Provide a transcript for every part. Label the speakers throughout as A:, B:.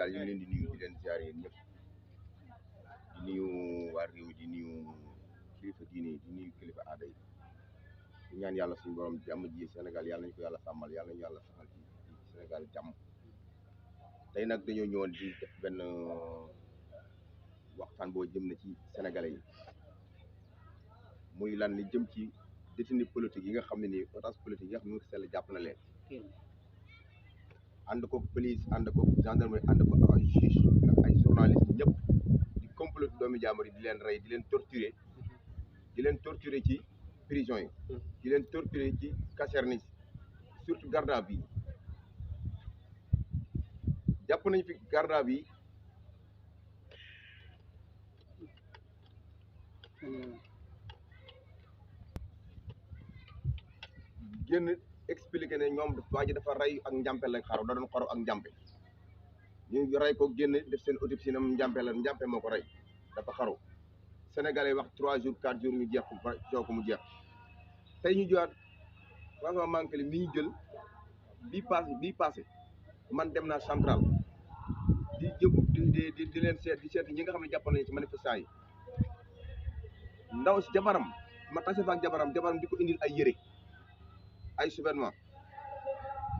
A: Sénégal ñu ngi leen di nuyu di leen ziare yéen ñëpp di nuyu waa réew mi di nuyu kilifa diine di nuyu kilifa aada yi di ñaan yàlla suñu borom jàmm ji Sénégal yàlla nañu ko yàlla sàmmal yàlla nañu yàlla saxal ci Sénégal jàmm. tey nag dañoo ñëwoon di def benn waxtaan boo jëm na ci sénégalais yi muy lan li jëm ci détenu politique yi nga xam ne nii otage politique yi nga xam ne Macky Sall jàpp na leen ànd ko police ànd ko gendarmerie ànd ko ay juge ak ay journaliste ñëpp di complot doomi jàmbur yi di leen rey di leen torturer ci prison yi di leen torturer ci caserne yi surtout garde à vue jàpp nañ fi garde à vue génn expliqué ne ñoom waa ji dafa rey ak njàmpe lañ xaru da doon xaru ak njàmpe ñu rey ko génn def seen autopsie nam njàmpe moo ko rey dafa xaru sénégalais wax 3 jours 4 jours ñu jeex ko mu jeex tey ñu jowaat François Mankeli mi ñu jël bii passé man dem naa central di leen seet ñi nga xam ne jàppoon nañu ci manifestant yi ndaw si jabaram ma tase fa ak jabaram di ko indil ay yére ay souverainement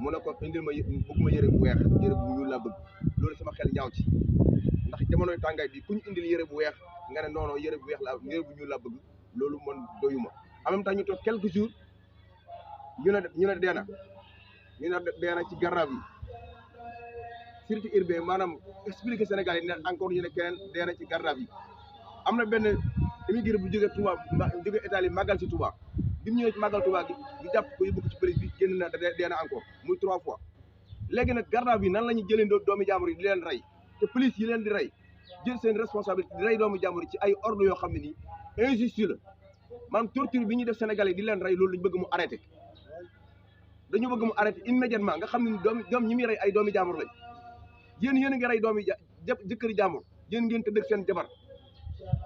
A: mu ne ko indil ma bëgguma yére bu weex yére bu ñuul laa bëgg loolu sama xel ñaaw ci ndax jamonoy tàngaay bi ku ñu indil yére bu weex nga ne non non yére bu weex la yére bu ñuul laa bëgg loolu man doyuma en même temps ñu toog quelques jours ñu ne deena ci garab yi sécurité urbaine maanaam expliqué Sénégal yi ne encore ñu ne keneen deena ci garab yi am na benn émigré bu jógee Touba jógee Italie màggal si Touba bi mu ñëwee ci màggal Touba gi ñu jàpp ko yóbbu ko ci police bi génn na deena encore muy 3 fois léegi nag garab yi nan la ñuy jëlee doomi jàmbur yi di leen rey te police yi leen di rey jël seen responsabilité di rey doomu jàmbur yi ci ay ordre yoo xam ne nii injuste la maanaam torture bi ñuy def Sénégalais yi di leen rey loolu lañu bëgg mu arrêté dañu bëgg mu arrêté immédiatement nga xam ne doom ñi muy rey ay doomi jàmbur lañ yéen a ngi rey doomi jëkkëri jàmbur yéen ngeen tëdd ak seen jabar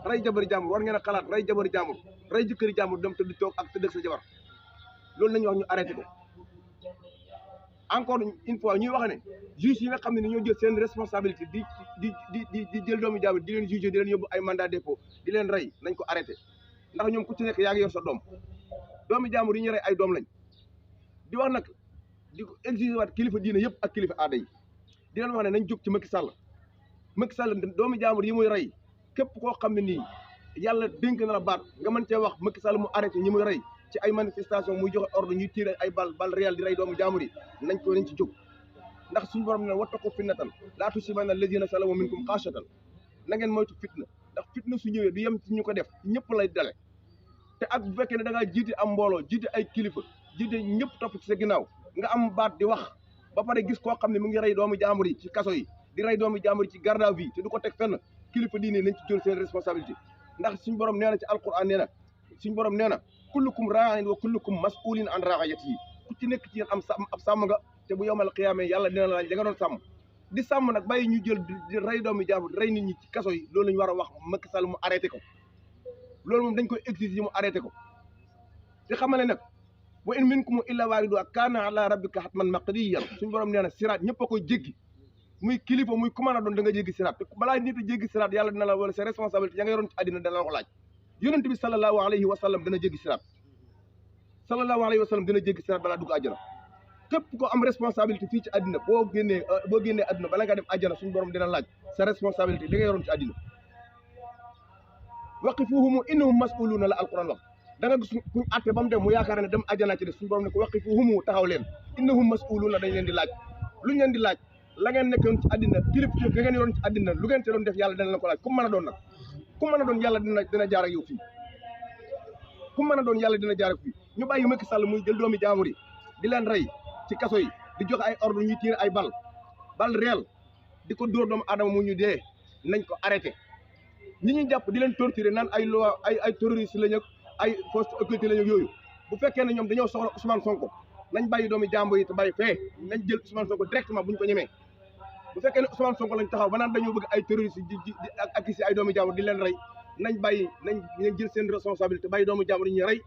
A: rey jabari jàmbur war ngeen a xalaat rey jabari jàmbur rey jëkkëri jàmbur dem tëdd toog ak tëdd ak sa jabar loolu la ñuy wax ñu arrêté ko encore une fois ñuy wax ne juge yi nga xam ne ni ñoo jël seen responsabilité di jël doomu jàmbur di leen juger di leen yóbbu ay mandat dépôt di leen rey nañ ko arrêté ndax ñoom ku ci nekk yaa ngi yor sa doomi jàmbur yi ñu rey ay doom lañ di wax nag di ko exiger waat kilifa diine yëpp ak kilifa aada yi di leen wax ne nañ jóg ci Macky Sall doomi jàmbur yi muy rey képp koo xam ne nii yàlla dénk na la baat nga mën cee wax Macky Sall mu arrêté ñi muy rey ci ay manifestation muy joxe ordre ñuy tirer ay bal réel di rey doomu jàmbur yi nañ ci jóg ndax suñu borom ne wattaqu fitnatan laa tusiibanna allaziina zalamu minkum xaasatan na ngeen moytu fitna ndax fitna su ñëwee du yem ci ñu ko def ñëpp lay dale te ak bu fekkee ne da ngaa jiite am mbooloo jiite ay kilifa jiite ñëpp topp ci sa ginnaaw nga am baat di wax ba pare gis koo xam ne mu ngi rey doomu jàmbur yi ci kaso yi di rey doomu jàmbur yi ci garde à vue te du ko teg fenn kilifa diine nañ ci jël seen responsabilité ndax suñu borom nee na ci alquran nee na suñu borom nee na kullukum raa'in wa kullukum mas'ulin an ra'iyatihi ku ci nekk ci yéen ab sàmm nga te bu yowmal qiyaama yàlla dina la laaj da nga doon sàmm di sàmm nag bàyyi ñu jël di rey doomu jàmbur di rey nit ñi ci kaso yi loolu lañu war a wax Macky Sall mu arrêté ko loolu moom dañ koy exiger mu arrêté ko te xamale nag wa in minkum illa waariduhaa kaana alaa rabbika hatman maqdiyyan suñu borom nee na siraat ñëpp a koy jéggi muy kilifa muy ku mën a doon da nga jéggi siraat te balaa nit a jéggi siraat yàlla dina la wala sa responsabilité ya nga yoroon ci àddina dana la ko laaj yonent bi sallallahu alayhi wa sallam dana jéggi siraat sallallahu alayhi wa sallam dana jéggi siraat balaa dugg àjjana képp ko am responsabilité fii ci àddina boo génnee àddina bala nga dem àjjana suñu borom dina laaj sa responsabilité li nga yoroon ci àddina waqifuhum innahum mas'uluuna la alquran wax da nga gis kuñ àtte ba mu dem mu yaakaar ne dem àjjana ci def suñu borom ne ko waqifuhum taxaw leen innahum mas'uluuna dañ leen di laaj luñ leen di laaj la ngeen nekkoon ci àddina kilifteef ga ngeen yoroon ci àddina lu ngeen te doon def yàlla dina la ko laaj ku mën a doon nag ku mën a doon yàlla dina jaar ak yow fii ku mën a doon yàlla dina jaar ak fii ñu bàyyi Macky Sall muy jël doomi jaamur yi di leen rey ci kaso yi di joxe ay ordre ñuy tirer ay bal réel di ko dóor doomu aadama mu ñu dee nañ ko arrêté ñi ñuy jàpp di leen torturer naan ay loi ay terroriste lañ ak ay force occulte lañ ak yooyu bu fekkee ne ñoom dañoo soxla Ousmane Sonko nañ bàyyi doomi jàmbur yi te bàyyi fee nañ jël Ousmane Sonko directement bu ñu ko ñemee bu fekkee ne Ousmane Sonko lañ taxaw ba naan dañoo bëgg ay terroriste ak si ay doomi jàmbur di leen rey nañ jël seen responsabilité bàyyi doomu jàmbur yi ñuy rey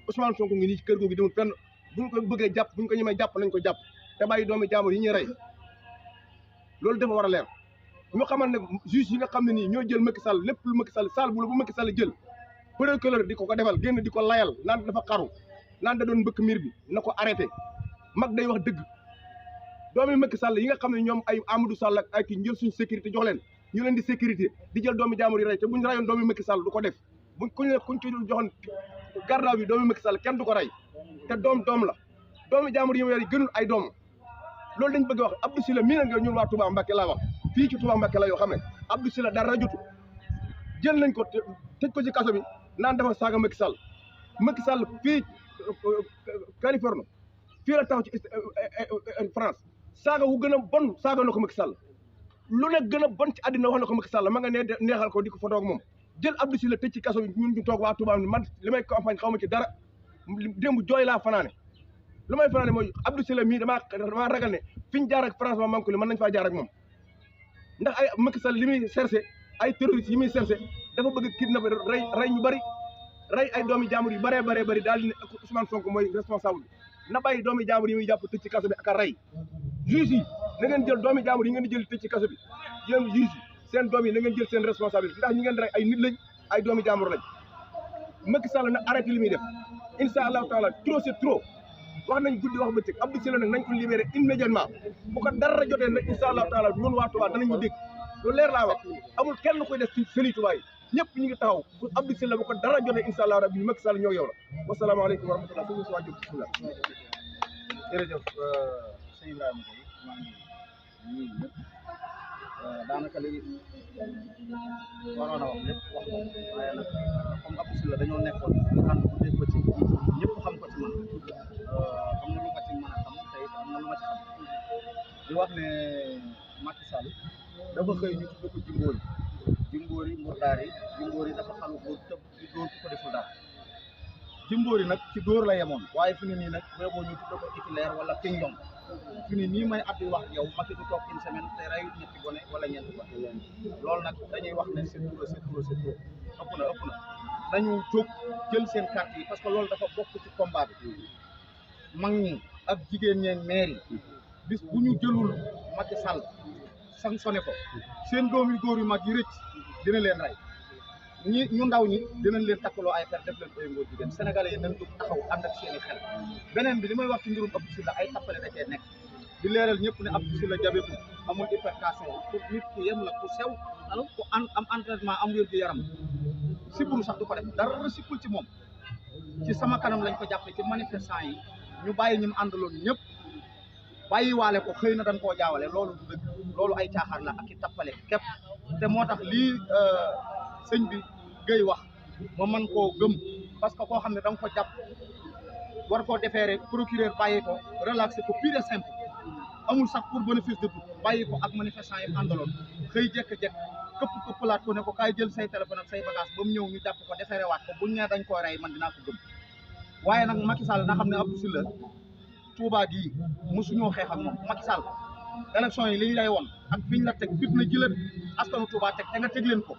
A: Ousmane Sonko ngi nii ci kër googu demul fenn buñ ko bëggee jàpp buñ ko ñemee jàpp nañ ko jàpp te bàyyi doomi jàmbur yi ñuy rey loolu dafa war a leer ñu xamal ne juge yi nga xam ne nii ñoo jël Macky Sall lépp lu Macky Sall Sall bu Macky Sall jël procureur di ko defal génn di ko layal naan dafa xaru naan da doon mbëkk miir bi na ko arrêté mag day wax dëgg doomi Macky Sall yi nga xam ne ñoom ay Amadou Sall ak ay kii njël suñu sécurité jox leen ñu leen di sécurité di jël doomi jaamur yi rey te buñ rayoon doomi Macky Sall du ko def kuñ ci joxoon garda bi doomi Macky Sall kenn du ko rey te doom la doomi jaamur yi mu yor gënul ay doom loolu dañ bëgg a wax Abdou Sylla mii na nga ñun waa Touba Mbacké laa wax fii ci Touba Mbacké la yoo xam ne Abdou Sylla dara jotu jël nañ ko tëj ko ci kaso bi naan dafa saaga Macky Sall fii Californie fii la taxaw ci France saaga wu gën a bon saaga na ko Macky Sall lu ne gën a bon ci àddina wax na ko Macky Sall ma nga ne neexal ko di ko fotoog moom jël Abdou Sylla tëj ci kaso bi ñun ñu toog waa Touba man li may campagne xaw ma ci dara démb jooy laa fanaane lu may fanaane mooy Abdou Sylla mii damaa ragal ne fi ñu jaar ak France ma manko li mën nañ faa jaar ak moom ndax ay Macky Sall li muy cherché ay terroristes yi muy cherché dafa bëgg kidnappé rey ñu bëri rey ay doomi jaamur yu bëree bëri daal di ne Ousmane Sonko mooy responsable na bàyyi doomi jaamur yi muy jàpp tëj ci kaso bi ak a rey juge yi na ngeen jël doomi jaamur yi ngeen di jël tëj ci kaso bi yéen juge yi seen doom yi na ngeen jël seen responsabilité ndax ñi ngeen rey ay nit lañ ay doomi jaamur lañ Macky Sall na arrêté li muy def incha allahu taala trop c'est trop wax nañ guddi wax bëccëg Abdou Sylla nag nañ ko libéré immédiatement bu ko dara jotee nag incha allahu taala ñun waa Touba danañ ñu dégg lu leer laa wax amul kenn koy def ci sëriñ Touba yi ñëpp ñu ngi taxaw pour Abdou Sylla bu ko dara jotee incha allah rabbi Macky Sall ñoo yow la wasalaamaaleykum wa rahmatulah suñu si waa jóg bisimilah.
B: jërëjëf sëñ Ibrahima Gueye maa ngi nuyu ñëpp daanaka li waroon a wax lépp wax ko waaye nag comme Abdou Sylla dañoo nekkoon ànd bu dégg ko ci ñëpp xam ko ci man am na lu ma ci mën a xam te it am na lu ma ci xam di wax ne Macky Sall dafa xëy ñu tudd ko Jimbori Jimbori dafa xalu góor tëb di dóor ku ko deful dara Jimbori nag ci dóor la yemoon waaye fi ne nii nag boo ñu tudd ko Hitler wala King Jong fi ne nii may Abdou wax yow Macky du toog une semaine te rayut ñetti gone wala ñeenti gone loolu nag dañuy wax ne c'est trop ëpp na dañu jóg jël seen carte yi parce que loolu dafa bokk ci combat bi mag ñi ak jigéen ñeeg maire yi bis bu ñu jëlul Macky Sall sanctionné ko seen doom yu góor yu mag yi rëcc dina leen rey ñu ndaw ñi dinañ leen takkaloo ay fer def leen ay ngóor jigéen sénégalais yi nañ jóg taxaw ànd ak seen i xel beneen bi li may wax ci mbirum Abdou Sylla ay tappale da cee nekk di leeral ñëpp ne Abdou Sylla jabetu amul hypertension pour nit ku yem la ku sew alors ku am entraînement am wér gu yaram siburu sax du ko def dara sikkul ci moom ci sama kanam lañ ko jàppe ci manifestant yi ñu bàyyi ñi mu àndaloon ñëpp bàyyi waale ko xëy na dañ koo jaawale loolu du dëgg loolu ay caaxaan la ak i tappale képp te moo tax lii sëñ bi Gueye wax ma mën koo gëm parce que koo xam ne da nga ko jàpp war koo defeere procureur bàyyi ko relaxé ko pure et simple amul sax pour bénéfice de doute bàyyi ko ak manifestant yi àndaloon xëy jekk-jekk këppalaat ko ne ko kaay jël say téléphone ak say bagage ba mu ñëw ñu jàpp ko defeere waat ko buñ ne dañ koo rey man dinaa ko gëm waaye nag Macky Sall na xam ne Abdou Sylla Touba gii mosuñoo xeex ak moom Macky Sall élection yi li ñu lay woon ak fi ñu la teg fit na jëlat askanu Touba teg te nga teg leen ko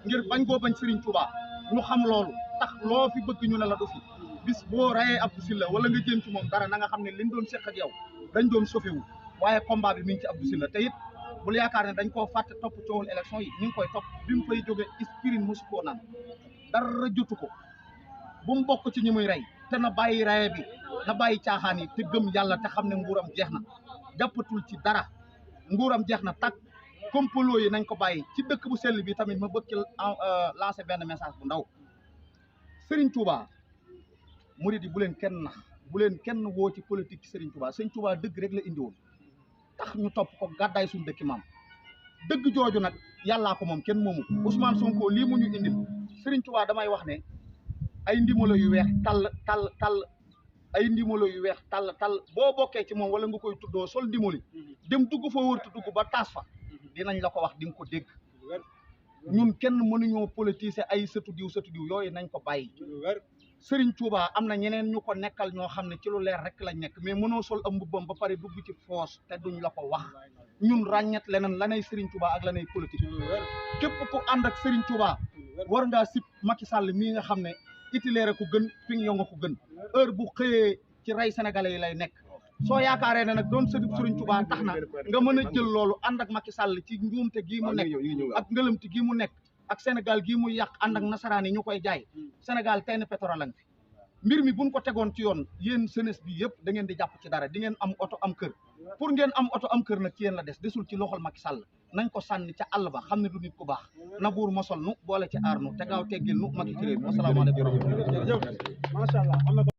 B: ngir bañ koo bañ Serigne Touba ñu xam loolu tax loo fi bëgg ñu ne la du fi bis boo rayee Abdou Sylla wala nga jéem ci moom dara na nga xam ne liñ doon seq ak yow dañ doon sofewu waaye combat bi mi ngi ci Abdou Sylla te it bul yaakaar ne dañ koo fàtte topp coowul élection yi ñu ngi koy topp bi mu fay jóge ispirin mosu koo naan dara jotu ko bu mu bokk ci ñi muy rey te na bàyyi raye bi na bàyyi caaxaan yi te gëm yàlla te xam ne nguuram jeex na jàppatul ci dara nguuram jeex na tàkk complot yi nañ ko bàyyi ci dëkk bu sell bi tamit ma bëgg ci lancer benn message bu ndaw Serigne Touba murid yi bu leen kenn nax bu leen kenn woo ci politique ci Serigne Touba Serigne Touba dëgg rek la indi woon tax ñu topp ko gàddaay suñu dëkki maam dëgg jooju nag yàllaa ko moom kenn moomu Ousmane Sonko lii mu ñu indil Serigne Touba damay wax ne ay ndimalo yu weex tall ay ndimalo yu weex tall boo bokkee ci moom wala nga koy tuddoo sol ndimali dem dugg fa wërtu dugg ba taas fa dinañ la ko wax di nga ko dégg ñun kenn mënuñoo politiser ay sëtu diw yooyu nañ ko bàyyi Serigne Touba am na ñeneen ñu ko nekkal ñoo xam ne ci lu leer rek lañ nekk mais mënoo sol am mbubbam ba pare dugg ci foos te duñ la ko wax ñun ràññet leneen lanay Serigne Touba ak lanay politique képp ku ànd ak Serigne Touba war ngaa sib Macky Sall mii nga xam ne itinéraire ko gën fi nga ko gën heure bu xëyee ci rey sénégalais yi lay nekk soo yaakaaree ne nag doon sëriñ Sëriñ Tuubaa tax na nga mën a jël loolu ànd ak Macky Sall ci njuumte gii mu nekk ak ngëlëmti gii mu nekk ak Sénégal gii mu yàq ànd ak nasaraan yi ñu koy jaay Sénégal tey na pétrole lañ fi mbir mi buñ ko tegoon ci yoon yéen jeunesse bi yëpp da ngeen di jàpp ci dara di ngeen am oto am kër pour ngeen am oto am kër nag ci yéen la des desul ci loxol Macky Sall nañ ko sànni ca àll ba xam ne du nit ku baax na buur mosol nu boole ci aar nu te gaaw teggil nu Macky ci réew mi wasalaamaaleykum.
C: Macha Allah.